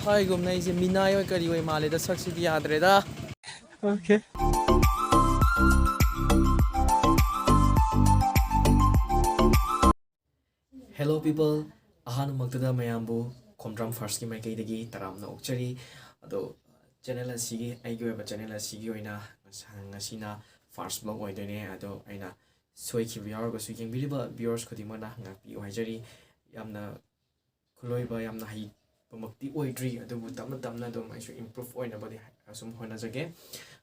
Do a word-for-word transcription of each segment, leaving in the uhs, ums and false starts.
ꯍꯥꯏꯒꯨꯝꯅ ꯑꯩꯁꯦ ꯃꯤꯅꯥꯏ ꯑꯣꯏ ꯀꯔꯤ ꯑꯣꯏ ꯃꯥꯜꯂꯦꯗ, ꯁꯛꯁꯤꯗꯤ ꯌꯥꯗ꯭ꯔꯦꯗ꯫ Okay. Hello people, ꯑꯍꯥꯟꯕꯃꯛꯇꯗ ꯃꯌꯥꯝꯕꯨ ꯈꯣꯝꯗ꯭ꯔꯝ ꯐꯥꯔꯁꯀꯤ ꯃꯥꯏꯀꯩꯗꯒꯤ ꯇꯔꯥꯝꯅ ꯑꯣꯛꯆꯔꯤ꯫ ꯑꯗꯣ ꯆꯦꯅꯦꯜ ꯑꯁꯤꯒꯤ, ꯑꯩꯒꯤ ꯑꯣꯏꯕ ꯆꯦꯅꯦꯜ ꯑꯁꯤꯒꯤ ꯑꯣꯏꯅ ꯉꯁ-, ꯉꯁꯤꯅ ꯐꯥꯔꯁ ꯕ꯭ꯂꯣꯛ ꯑꯣꯏꯗꯣꯏꯅꯦ꯫ ꯑꯗꯣ ꯑꯩꯅ ꯁꯣꯏꯈꯤꯕ ꯌꯥꯎꯔꯒꯁꯨ ꯌꯦꯡꯕꯤꯔꯤꯕ ꯚ꯭ꯌꯨꯋꯔꯁ ꯈꯨꯗꯤꯡꯃꯛꯅ ꯉꯥꯛꯄꯤꯌꯨ ꯍꯥꯏꯖꯔꯤ꯫ ꯌꯥꯝꯅ ꯈꯨꯂꯣꯏꯕ, ꯌꯥꯝꯅ ꯍꯩꯕꯃꯛꯇꯤ ꯑꯣꯏꯗ꯭ꯔꯤ, ꯑꯗꯨꯕꯨ ꯇꯞꯅ ꯇꯞꯅ ꯑꯗꯨꯝ ꯑꯩꯁꯨ ꯏꯝꯄ꯭ꯔꯨꯞ ꯑꯣꯏꯅꯕꯗꯤ ꯍꯥꯏ-, ꯑꯁꯨꯝ ꯍꯣꯠꯅꯖꯒꯦ꯫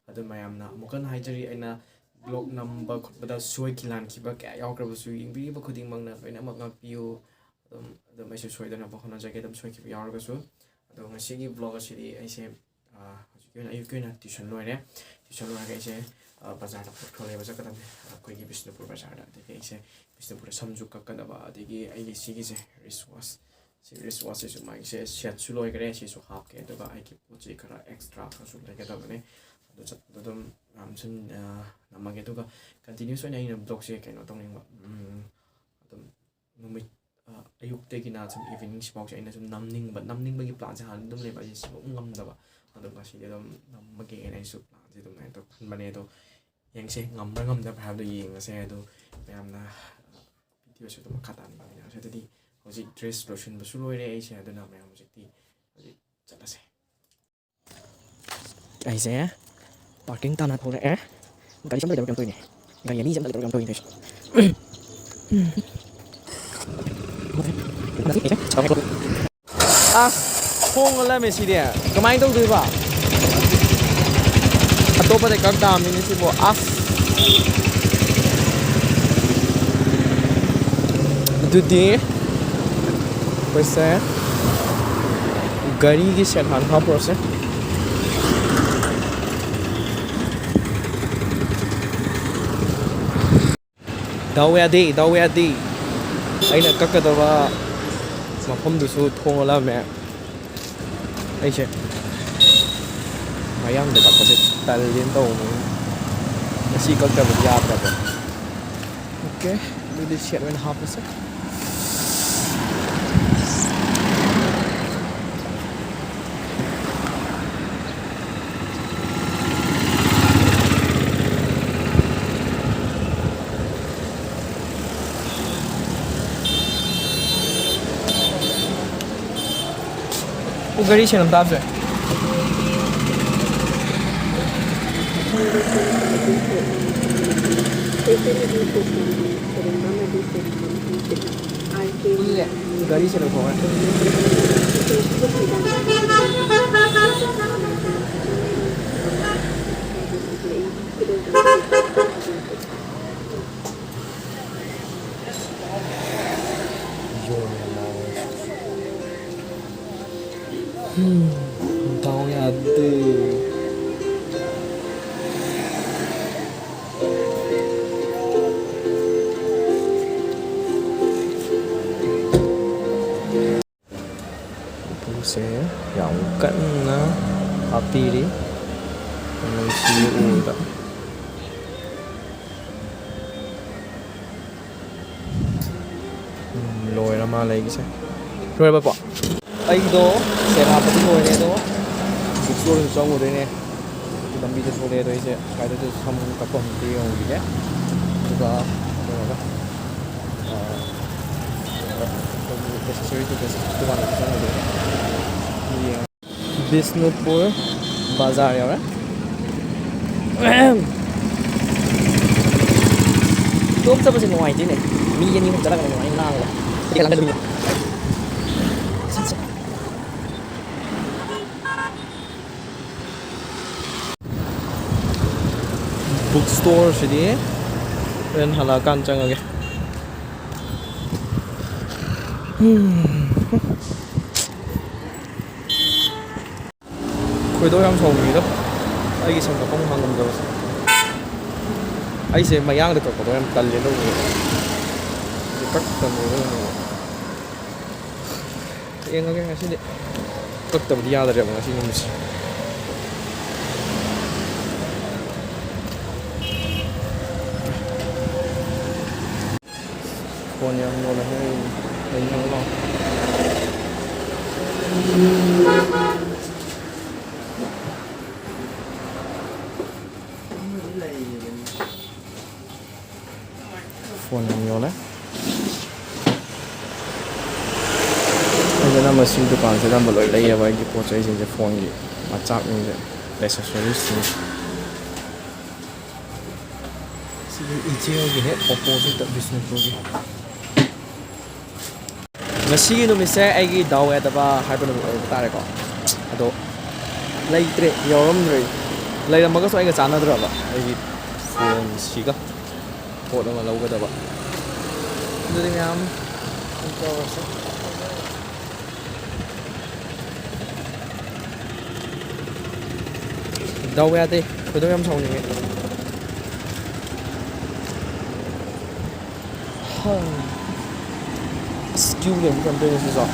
ꯑꯗꯨ ꯃꯌꯥꯝꯅ ꯑꯃꯨꯛꯀ ꯍꯟꯅ ꯍꯥꯏꯖꯔꯤ, ꯑꯩꯅ ꯕ꯭ꯂꯣꯛ ꯅꯝꯕ ꯈꯣꯠꯄꯗ ꯁꯣꯏꯈꯤ ꯂꯥꯟꯈꯤꯕ ꯀꯌꯥ ꯌꯥꯎꯈ꯭ꯔꯕꯁꯨ ꯌꯦꯡꯕꯤꯔꯤꯕ ꯈꯨꯗꯤꯡꯃꯛꯅ ꯂꯣꯏꯅꯃꯛ ꯉꯥꯛꯄꯤꯌꯨ꯫ ꯑꯗꯨꯝ, ꯑꯗꯨꯝ ꯑꯩꯁꯨ ꯁꯣꯏꯗꯅꯕ ꯍꯣꯠꯅꯖꯒꯦ, ꯑꯗꯨꯝ ꯁꯣꯏꯈꯤꯕ ꯌꯥꯎꯔꯒꯁꯨ꯫ ꯑꯗꯣ ꯉꯁꯤꯒꯤ ꯕ꯭ꯂꯣꯛ ꯑꯁꯤꯗꯤ ꯑꯩꯁꯦ, ꯑꯥ, ꯍꯧꯖꯤꯛꯀꯤ ꯑꯣꯏꯅ ꯑꯌꯨꯛꯀꯤ ꯑꯣꯏꯅ ꯇ꯭ꯌꯨꯁꯟ ꯂꯣꯏꯔꯦ꯫ ꯇ꯭ꯌꯨꯁꯟ ꯂꯣꯏꯔꯒ ꯑꯩꯁꯦ, ꯑꯥ, ꯕꯖꯥꯔꯗ ꯄꯣꯠ ꯈꯔ ꯂꯩꯕ ꯆꯠꯀꯗꯕꯅꯦ, ꯑꯩꯈꯣꯏꯒꯤ ꯕꯤꯁꯅꯨꯄꯨꯔ ꯕꯖꯥꯔꯗ꯫ ꯑꯗꯒꯤ ꯑꯩꯁꯦ ꯕꯤꯁꯅꯨꯄꯨꯔꯗ ꯁꯝꯁꯨ ꯀꯛꯀꯗꯕ, ꯑꯗꯒꯤ ꯑꯩꯒꯤ ꯁꯤꯒꯤꯁꯦ ꯔꯤꯁ ꯋꯥꯁ, ꯁꯤ ꯔꯤꯁ ꯋꯥꯁꯁꯤꯁꯨ ꯃꯥꯒꯤꯁꯦ ꯁꯦꯠꯁꯨ ꯂꯣꯏꯈ꯭ꯔꯦ, ꯁꯤꯁꯨ ꯍꯥꯞꯀꯦ꯫ ꯑꯗꯨꯒ ꯑꯩꯒꯤ ꯄꯣꯠ ꯆꯩ ꯈꯔ ꯑꯦꯛꯁꯇ꯭ꯔꯥ ꯈꯔꯁꯨ ꯂꯩꯒꯗꯕꯅꯦ꯫ ꯑꯗꯨ ꯆꯠꯄꯗ ꯑꯗꯨꯝ ꯃꯌꯥꯝꯁꯨ, ꯑꯥ, ꯅꯝꯃꯒꯦ꯫ ꯑꯗꯨꯒ ꯀꯟꯇꯤꯅ꯭ꯌꯨꯁ ꯑꯣꯏꯅ ꯑꯩꯅ ꯕ꯭ꯂꯣꯛꯁꯦ ꯀꯩꯅꯣ ꯇꯧꯅꯤꯡꯕ, ꯎꯝ, ꯑꯗꯨꯝ ꯅꯨꯃꯤꯠ, ꯑ, ꯑꯌꯨꯛꯇꯒꯤꯅ ꯁꯨꯝ ꯏꯚꯤꯅꯤꯡ ꯁꯤꯐꯥꯎꯁꯦ ꯑꯩꯅ ꯁꯨꯝ ꯅꯝꯅꯤꯡꯕ, ꯅꯝꯅꯤꯡꯕꯒꯤ ꯄ꯭ꯂꯥꯟꯁꯦ ꯍꯥꯟꯅ ꯑꯗꯨꯝ ꯂꯩꯕ, ꯑꯩꯁꯦ ꯁꯤꯐꯥꯎ ꯉꯝꯗꯕ꯫ ꯑꯗꯣ ꯉꯁꯤꯗꯤ ꯑꯗꯨꯝ ꯅꯝꯃꯒꯦꯅ ꯑꯩꯁꯨ ꯄ꯭ꯂꯥꯟꯁꯦ ꯑꯗꯨꯃꯥꯏꯅ ꯇꯧ ꯈꯟꯕꯅꯦ꯫ ꯑꯗꯣ ꯌꯦꯡꯁꯦ, ꯉꯝꯕ꯭ꯔꯥ ꯉꯝꯗꯕ꯭ꯔꯥ ꯍꯥꯏꯕꯗꯣ ꯌꯦꯡꯉꯁꯦ꯫ ꯑꯗꯣ ꯃꯌꯥꯝꯅ, ꯑ, ꯚꯤꯗꯤꯑꯣꯁꯦ ꯑꯗꯨꯝ ꯃꯈꯥ ꯇꯥꯅ ꯌꯦꯡꯃꯤꯟꯅꯔꯁꯦ꯫ ꯑꯗꯨꯗꯤ ꯍꯧꯖꯤꯛ ꯗ꯭ꯔꯦꯁ ꯂꯣꯏꯁꯤꯟꯕꯁꯨ ꯂꯣꯏꯔꯦ ꯑꯩꯁꯦ, ꯑꯗꯨꯅ ꯃꯌꯥꯝ ꯍꯧꯖꯤꯛꯇꯤ, ꯍꯧꯖꯤꯛ ꯆꯠꯂꯁꯦ꯫ ꯑꯩꯁꯦ ꯄꯥꯔꯀꯤꯡ ꯇꯥꯟꯅ ꯊꯣꯛꯂꯛꯑꯦ꯫ ꯒꯥꯔꯤ ꯑꯃ ꯂꯩꯇꯕ꯭ꯔꯥ ꯀꯩꯅꯣꯝ ꯇꯧꯔꯤꯅꯦ꯫ ꯒꯥꯔꯤ ꯑꯅꯤ ꯑꯃ ꯂꯩꯇꯕ꯭ꯔꯥ ꯀꯩꯅꯣꯝ ꯇꯧꯔꯤꯅꯦ ꯇꯧꯔꯤꯁꯦ꯫ ꯑꯁ, ꯈꯣꯡ ꯑꯣꯜꯂꯝꯃꯦ ꯁꯤꯗꯤ꯫ ꯀꯃꯥꯏꯅ ꯇꯧꯗꯣꯏꯕ? ꯑꯇꯣꯞꯄꯗ ꯀꯛ ꯇꯥꯕꯅꯤꯅꯦ ꯁꯤꯕꯨ꯫ ꯑꯁ꯫ ꯑꯗꯨꯗꯤ ꯑꯩꯈꯣꯏꯁꯦ ꯒꯥꯔꯤꯒꯤ ꯁꯦꯠ ꯍꯥꯟꯅ ꯍꯥꯞꯄꯨꯔꯁꯦ꯫ ꯗꯥꯎ ꯌꯥꯗꯦ, ꯗꯥꯎ ꯌꯥꯗꯦ꯫ ꯑꯩꯅ ꯀꯛꯀꯗꯕ ꯃꯐꯝꯗꯨꯁꯨ ꯊꯣꯡ ꯂꯣꯜꯂꯝꯃꯦ꯫ ꯑꯩꯁꯦ ꯃꯌꯥꯡꯗ ꯀꯛꯄꯁꯦ ꯇꯜꯂꯦꯅ ꯇꯧꯕꯅꯤ꯫ ꯉꯁꯤ ꯀꯛꯇꯕꯗꯤ ꯌꯥꯗ꯭ꯔꯕ꯫ ꯑꯣꯀꯦ, ꯑꯗꯨꯗꯤ ꯁꯦꯠ ꯑꯣꯏꯅ ꯍꯥꯞꯄꯁꯦ꯫ ꯒꯥꯔꯤ ꯁꯦꯟ ꯑꯃ ꯇꯥꯕꯁꯦ꯫ ꯒꯥꯔꯤ ꯁꯦꯟ ꯑꯃ ꯐꯪꯉꯦ꯫ ꯗꯥꯎ ꯌꯥꯗꯦ꯫ ꯎꯄꯨꯁꯦ ꯌꯥꯝ ꯀꯟꯅ ꯍꯥꯞꯄꯤꯔꯤ꯫ ꯅꯨꯡꯁꯤ ꯎꯕꯗ꯫ ꯎꯝ, ꯂꯣꯏꯔ ꯃꯥꯜꯂꯦ ꯑꯩꯒꯤꯁꯦ꯫ ꯂꯣꯏꯔꯕꯀꯣ? ꯑꯩꯗꯣ ꯁꯦꯟ ꯍꯥꯞꯄꯗꯤ ꯂꯣꯏꯔꯦ, ꯑꯗꯣ ꯕꯨꯛ ꯁ꯭ꯇꯣꯔꯁꯨ ꯆꯪꯉꯨꯗꯣꯏꯅꯦ꯫ ꯂꯝꯕꯤꯗ ꯊꯣꯛꯂꯛꯑꯦ, ꯑꯗꯣ ꯑꯩꯁꯦ ꯁ꯭ꯋꯥꯏꯗ ꯁꯝ ꯀꯛꯄ ꯑꯝꯇ ꯌꯦꯡꯉꯨꯈꯤꯒꯦ꯫ ꯑꯗꯨꯒ ꯀꯩꯅꯣꯒ, ꯑ, ꯑꯦꯁꯦꯁꯔꯤ ꯀꯩꯀꯩꯁꯦ ꯗꯨꯀꯥꯟꯗꯁꯨ ꯆꯪꯉꯨꯗꯣꯏꯅꯦ꯫ ꯌꯦꯡꯉꯣ꯫ ꯕꯤꯁꯅꯨꯄꯨꯔ ꯕꯖꯥꯔ ꯌꯧꯔꯦ꯫ ꯏꯇꯣꯝ ꯆꯠꯄꯁꯦ ꯅꯨꯡꯉꯥꯏꯇꯦꯅꯦ꯫ ꯃꯤ ꯑꯅꯤ ꯑꯍꯨꯝ ꯆꯠꯂꯒꯅ ꯅꯨꯡꯉꯥꯏ, ꯂꯥꯡꯉꯒ꯫ ꯕꯨꯛ ꯁ꯭ꯇꯣꯔꯁꯤꯗꯤ ꯍꯣꯔꯦꯟ ꯍꯜꯂꯛꯑꯀꯥꯟ ꯆꯪꯉꯒꯦ꯫ ꯈꯣꯏꯗꯧ ꯌꯥꯝ ꯁꯥꯎꯅꯤꯡꯉꯤꯗ, ꯑꯩꯒꯤ ꯁꯝ ꯀꯛꯐꯝ ꯍꯥꯡꯉꯝꯗꯕꯁꯦ꯫ ꯑꯩꯁꯦ ꯃꯌꯥꯡꯗ ꯀꯛꯄꯗꯣ ꯌꯥꯝ ꯇꯜꯂꯦ ꯇꯧꯕꯅꯦ꯫ ꯀꯛꯇꯕꯅꯦ ꯇꯧꯕꯅꯦ꯫ ꯌꯦꯡꯉꯒꯦ ꯉꯁꯤꯗꯤ꯫ ꯀꯛꯇꯕꯗꯤ ꯌꯥꯗꯔꯦꯕ ꯉꯁꯤ ꯅꯨꯃꯤꯠꯁꯦ꯫ ꯐꯣꯟ ꯌꯥꯝ ꯌꯣꯜꯂꯦ ꯍꯥꯏ꯫ ꯂꯩꯅꯕ ꯂꯥꯛꯑꯣ꯫ ꯐꯣꯟ ꯌꯥꯝ ꯌꯣꯜꯂꯦ꯫ ꯑꯩꯁꯦ ꯑꯅꯝꯕ ꯁꯤ ꯗꯨꯀꯥꯟꯁꯤꯗ ꯑꯃ ꯂꯣꯏ ꯂꯩꯌꯦꯕ ꯑꯩꯒꯤ ꯄꯣꯠ ꯆꯩꯁꯤꯡꯁꯦ, ꯐꯣꯟꯒꯤ ꯃꯆꯥꯛꯁꯤꯡꯁꯦ, ꯑꯦꯁꯦꯁꯔꯤꯁꯁꯤꯡ꯫ ꯁꯤꯒꯤ ꯏꯆꯦꯒꯤ ꯍꯦꯛ ꯑꯣꯄꯣꯖꯤꯠꯇ ꯕꯤꯁꯅꯨꯄꯨꯔꯒꯤ꯫ ꯉꯁꯤꯒꯤ ꯅꯨꯃꯤꯠꯁꯦ ꯑꯩꯒꯤ ꯗꯥꯎ ꯌꯥꯗꯕ ꯍꯥꯏꯕ ꯅꯨꯃꯤꯠ ꯑꯣꯏꯕ ꯇꯥꯔꯦꯀꯣ꯫ ꯑꯗꯣ ꯂꯩꯇ꯭ꯔꯦ, ꯌꯥꯎꯔꯝꯗ꯭ꯔꯦ꯫ ꯂꯩꯔꯝꯃꯒꯁꯨ ꯑꯩꯒ ꯆꯥꯟꯅꯗ꯭ꯔꯕ, ꯑꯩꯒꯤ ꯐꯣꯟꯁꯤꯒ ꯄꯣꯠ ꯑꯃ ꯂꯧꯒꯗꯕ꯫ ꯑꯗꯨꯗꯤ ꯃꯌꯥꯝ ꯇꯧꯔꯁꯦ꯫ ꯗꯥꯎ ꯌꯥꯗꯦ꯫ ꯈꯣꯏꯗꯧ ꯌꯥꯝ ꯁꯥꯎꯅꯤꯡꯉꯦ꯫ ꯍꯝ꯫ ꯑꯁ, ꯀ꯭ꯌꯨ ꯂꯦꯡꯕ ꯀꯩꯅꯣ ꯇꯧꯔꯤꯅꯦ ꯁꯤꯁꯨ꯫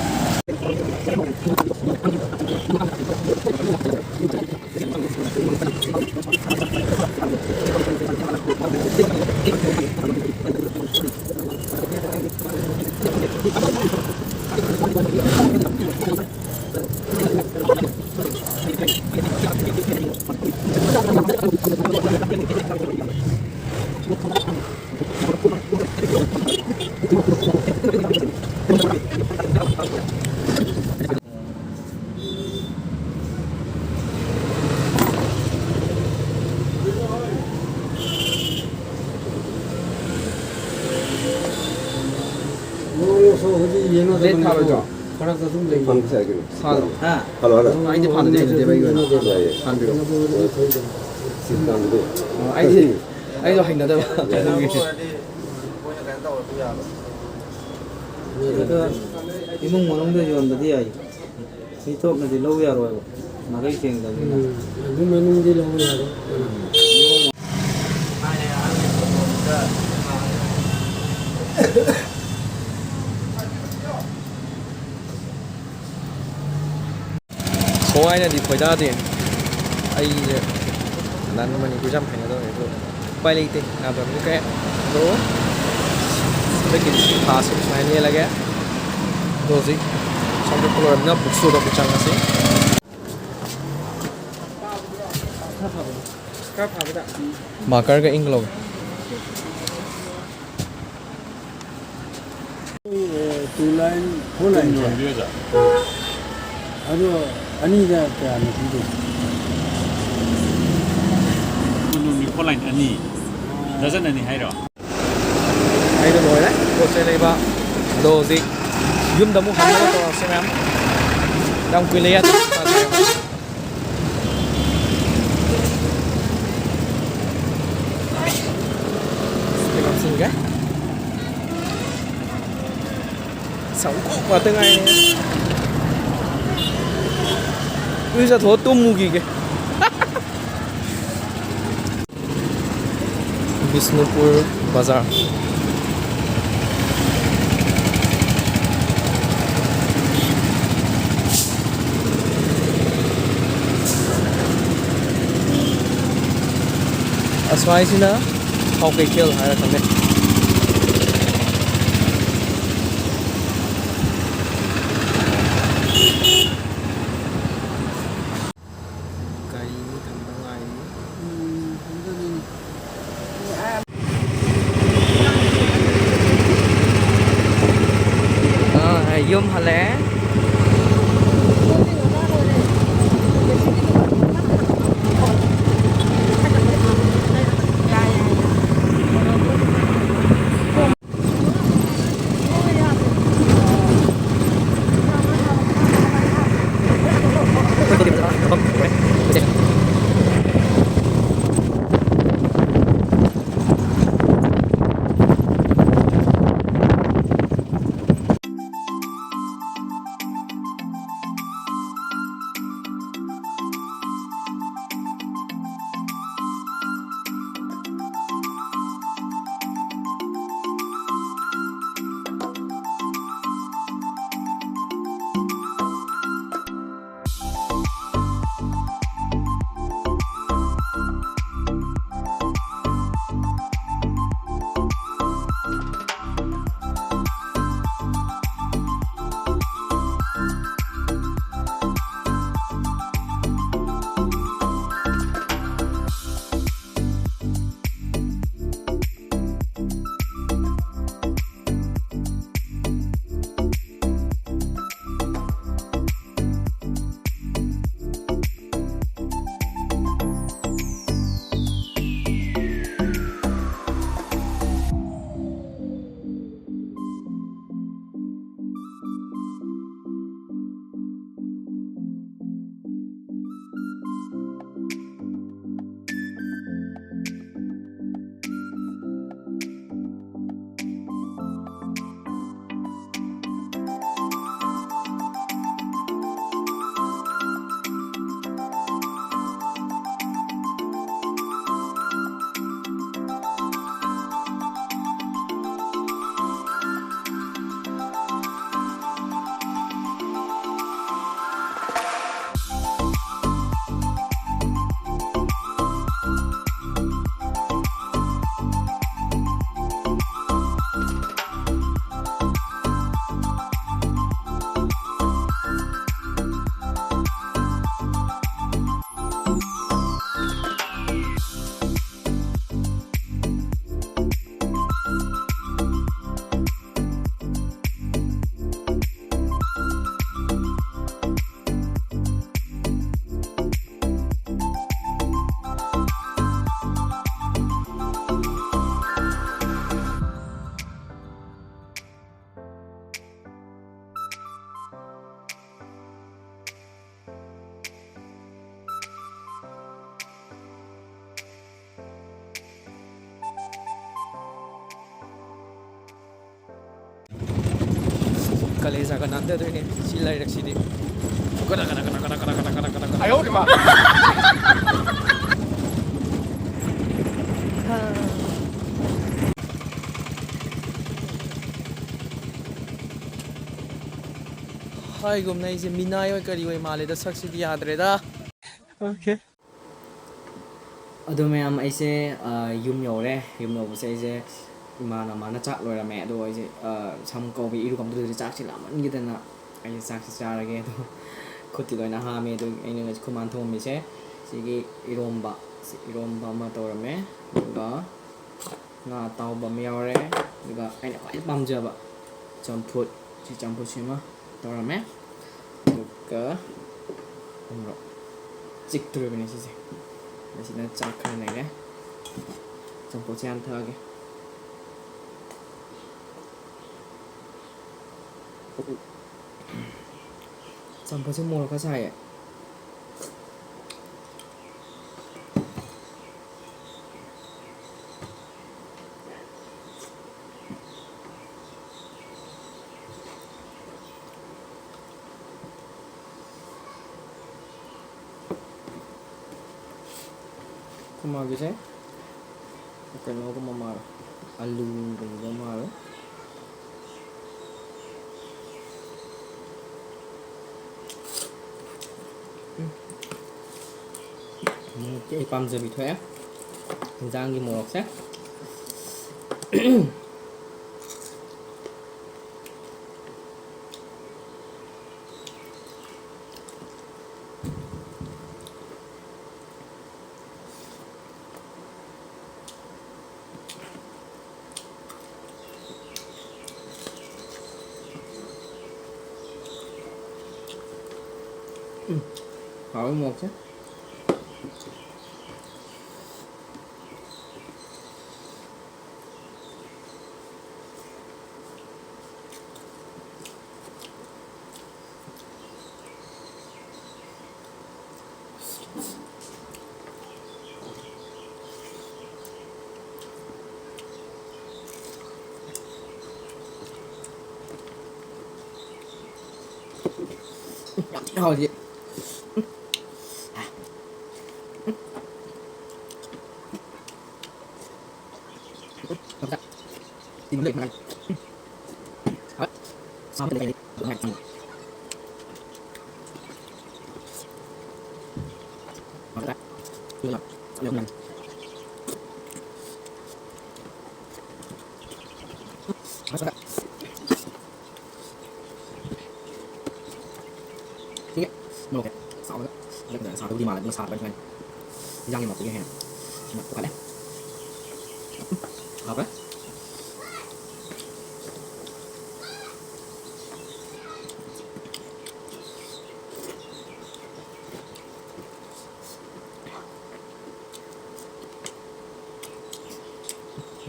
ꯍꯧꯖꯤꯛ ꯌꯦꯡꯉꯣ, ꯂꯦꯠ ꯊꯥꯔꯣꯏꯗ꯭ꯔꯣ? ꯐꯔꯛꯇ ꯑꯗꯨꯝ ꯂꯩ꯫ ꯐꯪꯕꯁꯨ ꯌꯥꯏ ꯀꯩꯅꯣ꯫ ꯁꯥꯗ꯭ꯔꯣ? ꯍꯥ? Hello, hello. ꯑꯩꯗꯤ ꯐꯥꯟꯅꯗꯦ, ꯍꯩꯅꯗꯦꯕ ꯑꯩꯒꯤ ꯑꯣꯏꯅ꯫ ꯌꯥꯏꯌꯦ꯫ ꯐꯥꯟꯕꯤꯔꯣ꯫ ꯁꯤ ꯇꯥꯡꯕꯗꯣ꯫ ꯑꯣ, ꯑꯩꯗꯤ, ꯑꯩꯗꯣ ꯍꯩꯅꯗꯕ꯫ ꯌꯥꯏꯌꯦ꯫ ꯑꯗꯣ ꯏꯃꯨꯡ ꯃꯅꯨꯡꯗ ꯌꯣꯟꯕꯗꯤ ꯌꯥꯏ꯫ ꯃꯤ ꯊꯣꯛꯅꯗꯤ ꯂꯧ ꯌꯥꯔꯣꯏꯕ, ꯃꯔꯩ ꯁꯦꯡꯗꯕꯅꯤꯅ꯫ ꯎꯝ, ꯑꯗꯨ ꯃꯅꯨꯡꯗꯤ ꯂꯧꯕ ꯌꯥꯔꯣꯏ꯫ ꯊꯋꯥꯏꯅꯗꯤ ꯈꯣꯏꯗꯥꯗꯦ꯫ ꯑꯩꯁꯦ ꯅꯟ ꯃꯅꯤꯄꯨꯔꯤꯁꯦ ꯌꯥꯝ ꯍꯩꯅꯗꯕꯅꯦ, ꯑꯗꯣ ꯎꯄꯥꯏ ꯂꯩꯇꯦ, ꯌꯥꯗ꯭ꯔꯕꯅꯤꯅ ꯀꯩ꯫ ꯑꯗꯣ ꯍꯟꯗꯛꯀꯤ ꯊꯥꯁꯤ ꯁꯨꯃꯥꯏꯅ ꯂꯦꯜꯂꯒꯦ꯫ ꯑꯗꯣ ꯍꯧꯖꯤꯛ ꯁꯝ ꯀꯛꯄ ꯂꯣꯏꯔꯕꯅꯤꯅ ꯕꯨꯛ ꯁ꯭ꯇꯣꯔꯗ ꯑꯃꯨꯛ ꯆꯪꯉꯁꯤ꯫ ꯃꯥꯔꯀꯔꯒ ꯏꯪꯒ ꯂꯧꯒꯦ꯫ Two line, four line ꯁꯦ꯫ ꯑꯗꯣ ꯑꯅꯤꯗ ꯀꯌꯥꯅꯣ ꯄꯤꯗꯣꯏꯁꯦ? ꯎꯅꯨ ꯅꯤꯐꯣ ꯂꯥꯏꯟ ꯑꯅꯤ, ꯗꯔꯖꯟ ꯑꯅꯤ ꯍꯥꯏꯔꯣ? ꯑꯩꯗꯣ ꯂꯣꯏꯔꯦ ꯄꯣꯠ ꯆꯩ ꯂꯩꯕ꯫ ꯑꯗꯣ ꯍꯧꯖꯤꯛ ꯌꯨꯝꯗ ꯑꯃꯨꯛ ꯍꯟꯅꯕ ꯇꯧꯔꯁꯦ ꯃꯌꯥꯝ꯫ ꯌꯥꯝ ꯀꯨꯏꯅ ꯌꯥꯠ-, ꯁꯤ ꯂꯧꯁꯤꯟꯒꯦ꯫ ꯁꯝꯀꯣꯛ ꯉꯥꯛꯇ ꯉꯥꯏꯔꯦ꯫ ꯏꯔꯨꯖꯊꯣꯛꯑ ꯇꯨꯝꯃꯨꯈꯤꯒꯦ꯫ ꯕꯤꯁꯅꯨꯄꯨꯔ ꯕꯖꯥꯔ꯫ ꯑꯁ꯭ꯋꯥꯏꯁꯤꯅ ꯊꯥꯎ ꯀꯩꯊꯦꯜ ꯍꯥꯏꯔ ꯈꯪꯅꯩ꯫ ꯒꯥꯔꯤ ꯃꯤ ꯊꯝꯕ ꯉꯥꯏꯔꯤ꯫ ꯑ, ꯌꯨꯝ ꯍꯜꯂꯛꯑꯦ꯫ ꯀꯂꯦꯖꯥꯒ ꯅꯥꯟꯊꯗꯣꯏꯅꯦ ꯁꯤ ꯂꯩꯔꯛꯁꯤꯗꯤ꯫ ꯍꯥꯏꯒꯨꯝꯅ ꯑꯩꯁꯦ ꯃꯤꯅꯥꯏ ꯑꯣꯏ ꯀꯔꯤ ꯑꯣꯏ ꯃꯥꯜꯂꯦꯗ, ꯁꯛꯁꯤꯗꯤ ꯌꯥꯗ꯭ꯔꯦꯗ꯫ ꯑꯣꯀꯦ꯫ ꯑꯗꯣ ꯃꯌꯥꯝ, ꯑꯩꯁꯦ, ꯑ, ꯌꯨꯝ ꯌꯧꯔꯦ꯫ ꯌꯨꯝ ꯌꯧꯕꯁꯦ ꯑꯩꯁꯦ ꯏꯃꯥꯅ, ꯃꯥꯅ ꯆꯥꯛ ꯂꯣꯏꯔꯝꯃꯦ꯫ ꯑꯗꯣ ꯑꯩꯁꯦ, ꯑ, ꯁꯝ ꯀꯧꯕ, ꯏꯔꯨ ꯀꯝꯗ ꯂꯣꯏꯔꯦ꯫ ꯆꯥꯛꯁꯦ ꯂꯥꯝꯃꯟꯈꯤꯗꯅ ꯑꯩꯁꯦ ꯆꯥꯛꯁꯦ ꯆꯥꯔꯒꯦ꯫ ꯑꯗꯣ ꯈꯨꯠꯇꯤ ꯂꯣꯏꯅ ꯍꯥꯝꯃꯦ꯫ ꯑꯗꯨ ꯑꯩꯅ ꯉꯁꯤ ꯈꯨꯃꯥꯟ ꯊꯣꯡꯉꯝꯃꯤꯁꯦ ꯁꯤꯒꯤ ꯏꯔꯣꯝꯕ, ꯁꯤ ꯏꯔꯣꯝꯕ ꯑꯃ ꯇꯧꯔꯝꯃꯦ꯫ ꯑꯗꯨꯒ ꯉꯥ ꯑꯇꯥꯎꯕ ꯑꯃ ꯌꯥꯎꯔꯦ꯫ ꯑꯗꯨꯒ ꯑꯩꯅ ꯈ꯭ꯋꯥꯏꯗꯩ ꯄꯥꯝꯖꯕ ꯆꯝꯐꯨꯠ, ꯁꯤ ꯆꯝꯐꯨꯠꯁꯤꯃ ꯇꯧꯔꯝꯃꯦ꯫ ꯑꯗꯨꯒ ꯎꯃꯣꯔꯣꯛ ꯆꯤꯛꯇꯣꯔꯤꯕꯅꯤ ꯁꯤꯁꯦ꯫ ꯑꯁꯤꯅ ꯆꯥꯛ ꯈꯔ ꯂꯩꯔꯦ꯫ ꯆꯝꯐꯨꯠꯁꯦ ꯍꯥꯟꯅ ꯊꯛꯑꯒꯦ꯫ ꯆꯝꯐꯨꯠꯁꯦ ꯃꯣꯔꯣꯛ ꯈꯔ ꯁꯥꯏꯌꯦ꯫ ꯑꯩꯈꯣꯏ ꯃꯥꯒꯤꯁꯦ ꯀꯩꯅꯣꯒꯨꯝꯕ ꯃꯥꯜꯂꯦ, ꯑꯂꯨꯒꯨꯝꯕ ꯃꯥꯜꯂꯦ꯫ ꯎꯝ꯫ ꯃꯣꯔꯣꯛꯇꯤ ꯑꯩ ꯄꯥꯝꯖꯕꯤ ꯊꯣꯛꯑꯦ, ꯏꯟꯖꯥꯡꯒꯤ ꯃꯣꯔꯣꯛꯁꯦ꯫ ꯎꯝ, ꯍꯥꯎꯋꯤ ꯃꯣꯔꯣꯛꯁꯦ꯫ ꯌꯥꯝ ꯊꯤꯅ ꯍꯥꯎꯋꯦ ꯁꯤꯗꯤ꯫ ꯁꯤꯒꯤ ꯃꯣꯔꯣꯛꯁꯦ ꯁꯥꯕꯗ ꯐꯖꯅ ꯁꯥꯗꯧꯗꯤ ꯃꯥꯜꯂꯦ, ꯑꯗꯨꯒ ꯁꯥꯗꯕ ꯁꯨꯃꯥꯏꯅ ꯏꯟꯖꯥꯡꯒꯤ ꯃꯣꯔꯣꯛꯇꯨꯒꯤ ꯍꯦꯟꯅ ꯁꯤꯅ ꯄꯨꯈꯠꯂꯦ꯫ ꯍꯥꯎꯈ꯭ꯔꯦ꯫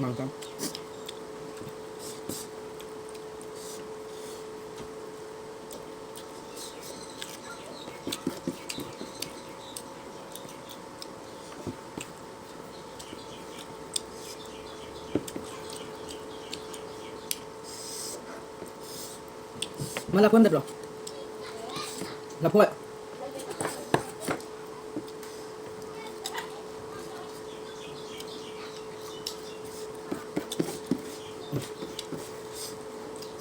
ꯃꯥꯡ ꯆꯥꯡ꯫ ꯃꯥ ꯂꯐꯣꯏ ꯑꯝꯗꯕ꯭ꯔꯣ? ꯂꯐꯣꯏ꯫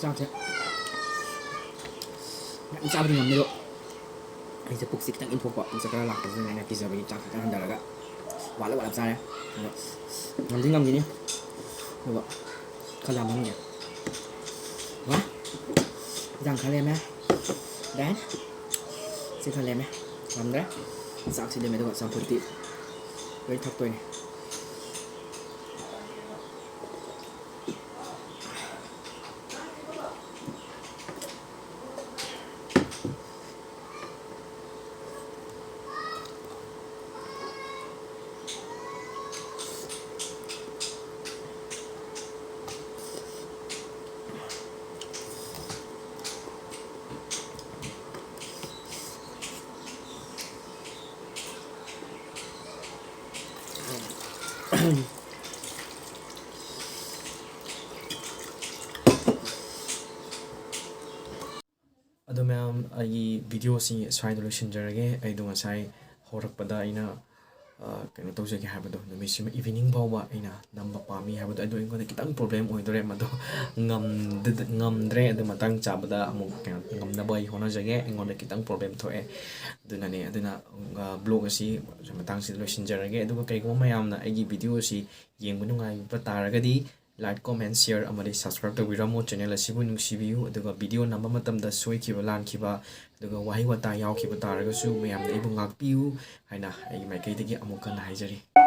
ꯆꯥꯛꯁꯦ ꯌꯥꯝ ꯆꯥꯕꯗꯤ ꯉꯝꯗꯦ ꯑꯗꯣ, ꯑꯩꯁꯦ ꯄꯨꯛꯁꯦ ꯈꯤꯇꯪ ꯏꯪꯊꯣꯛꯄ, ꯄꯨꯛꯁꯦ ꯈꯔ ꯂꯥꯛꯄꯁꯤꯗ ꯑꯩꯅ ꯀꯤꯖꯕꯒꯤ ꯆꯥꯛ ꯈꯤꯇꯪ ꯍꯟꯊꯔꯒ ꯋꯥꯠꯂ ꯋꯥꯠꯂ ꯆꯥꯔꯦ꯫ ꯑꯗꯣ ꯉꯝꯗꯤ ꯉꯝꯈꯤꯅꯤ꯫ ꯑꯗꯨꯒ ꯈꯔ ꯂꯥꯝꯍꯟꯒꯦ꯫ ꯋꯥ! ꯏꯟꯖꯥꯡ ꯈꯔ ꯂꯦꯝꯃꯦ꯫ Then ꯁꯤ ꯈꯔ ꯂꯦꯝꯃꯦ꯫ ꯉꯝꯗ꯭ꯔꯦ꯫ ꯆꯥꯛꯁꯤ ꯂꯦꯝꯃꯦ, ꯑꯗꯨꯒ ꯆꯝꯐꯨꯠꯇꯤ ꯂꯣꯏ ꯊꯛꯇꯣꯏꯅꯦ꯫ ꯑꯗꯣ ꯃꯌꯥꯝ, ꯑꯩꯒꯤ ꯚꯤꯗꯤꯑꯣꯁꯤ ꯁ꯭ꯋꯥꯏꯗ ꯂꯣꯏꯁꯤꯟꯖꯔꯒꯦ꯫ ꯑꯩꯗꯣ ꯉꯁꯥꯏ ꯍꯧꯔꯛꯄꯗ ꯑꯩꯅ, ꯑ, ꯀꯩꯅꯣ ꯇꯧꯖꯒꯦ ꯍꯥꯏꯕꯗꯣ, ꯅꯨꯃꯤꯠꯁꯤꯃ ꯏꯚꯤꯅꯤꯡ ꯐꯥꯎꯕ ꯑꯩꯅ ꯅꯝꯕ ꯄꯥꯝꯃꯤ ꯍꯥꯏꯕꯗꯣ, ꯑꯗꯣ ꯑꯩꯉꯣꯟꯗ ꯈꯤꯇꯪ ꯄ꯭ꯔꯣꯕ꯭ꯂꯦꯝ ꯑꯣꯏꯗꯣꯔꯦ, ꯃꯗꯣ ꯉꯝꯗ-, ꯉꯝꯗ꯭ꯔꯦ꯫ ꯑꯗꯨ ꯃꯇꯥꯡ ꯆꯥꯕꯗ ꯑꯃꯨꯛ ꯀꯩꯅꯣ ꯉꯝꯅꯕ ꯑꯩ ꯍꯣꯠꯅꯖꯒꯦ꯫ ꯑꯩꯉꯣꯟꯗ ꯈꯤꯇꯪ ꯄ꯭ꯔꯣꯕ꯭ꯂꯦꯝ ꯊꯣꯛꯑꯦ꯫ ꯑꯗꯨꯅꯅꯦ, ꯑꯗꯨꯅ, ꯑ, ꯕ꯭ꯂꯣꯒ ꯑꯁꯤ ꯃꯇꯥꯡꯁꯤꯗ ꯂꯣꯏꯁꯤꯟꯖꯔꯒꯦ꯫ ꯑꯗꯨꯒ ꯀꯩꯒꯨꯝꯕ ꯃꯌꯥꯝꯅ ꯑꯩꯒꯤ ꯚꯤꯗꯤꯑꯣ ꯑꯁꯤ ꯌꯦꯡꯕ ꯅꯨꯡꯉꯥꯏꯕ ꯇꯥꯔꯒꯗꯤ, like, comment, share ꯑꯃꯗꯤ subscribe ꯇꯧꯕꯤꯔꯝꯃꯣ꯫ ꯆꯦꯅꯦꯜ ꯑꯁꯤꯕꯨ ꯅꯨꯡꯁꯤꯕꯤꯌꯨ꯫ ꯑꯗꯨꯒ ꯚꯤꯗꯤꯑꯣ ꯅꯝꯕ ꯃꯇꯝꯗ ꯁꯣꯏꯈꯤꯕ ꯂꯥꯟꯈꯤꯕ, ꯑꯗꯨꯒ ꯋꯥꯍꯩ ꯋꯥꯇꯥ ꯌꯥꯎꯈꯤꯕ ꯇꯥꯔꯒꯁꯨ ꯃꯌꯥꯝꯅ ꯑꯩꯕꯨ ꯉꯥꯛꯄꯤꯌꯨ ꯍꯥꯏꯅ ꯑꯩꯒꯤ ꯃꯥꯏꯀꯩꯗꯒꯤ ꯑꯃꯨꯛ ꯍꯟꯅ ꯍꯥꯏꯖꯔꯤ꯫